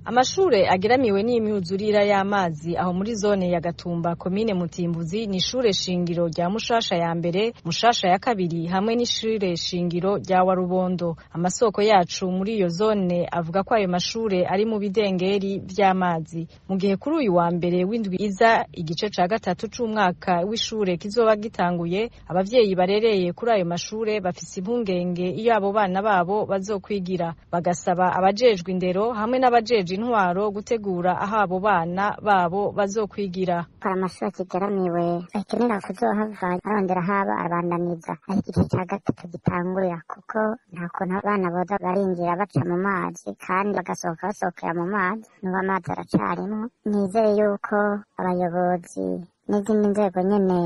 Amashure ageramiwe n'imyuzurira y'amazi aho muri zone ya Gatumba, komine Mutimbuzi, ni ishure shingiro rya Mushasha ya mbere, Mushasha ya kabiri hamwe n'ishure shingiro rya Warubondo. Amasoko yacu muri iyo zone avuga ko ayo mashure ari mu bidengeri vy'amazi. Mu gihe kuri uyu wa mbere w'indwi iza igice ca gatatu c'umwaka w'ishure kizoba gitanguye, abavyeyi barereye kuri ayo mashure bafise impungenge iyo abo bana babo bazokwigira, bagasaba abajejwe indero hamwe n'abajejwe intwaro gutegura aho abo bana babo bazokwigira. Hari amashure akigeramiwe akenera kuzohava arondera haba arabandaniza aho igice ca gatatu gitangurira, kuko nta kuntu abana boza barinjira baca mu mazi kandi bagasohoka basohokera mu mazi, n'ubu amazi aracarimwo. Nizeye yuko abayobozi n'izindi nzego nyene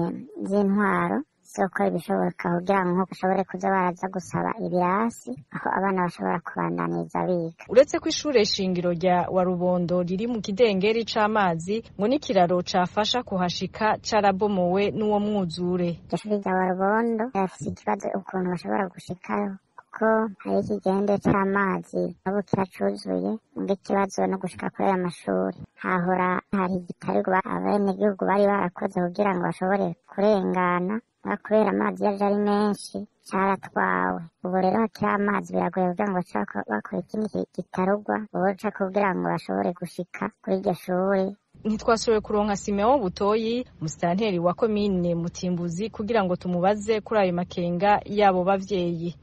z'intwaro zizokora ibishoboka kugira ngo bashobore kuza baraza gusaba ibirasi aho abana bashobora kubandaniza biga. Uretse ko ishure shingiro rya Warubondo riri mu kidengeri c'amazi, ngo n'ikiraro cafasha kuhashika carabomowe n'uwo mwuzure. Iryo shure rya Warubondo rirafise ikibazo ukuntu bashobora gushikayo, kuko hari ikigende c'amazi n'ubu kiracuzuye, muga ikibazo no gushika kuri ayo mashuri. Hahora hari igitarirwa abenegihugu bari barakoze kugira ngo bashobore kurengana, muga kubera amazi yaje ari menshi caratwawe. Ubu rero hakiri amazi biragoye kugira ngo bace bakora ikindi gitarugwa boca kugira ngo bashobore gushika kuri iryo shure. Ntitwashoboye kuronka Simeon Butoyi, musitanteri wa komine Mutimbuzi, kugira ngo tumubaze kuri ayo makenga y'abo bavyeyi.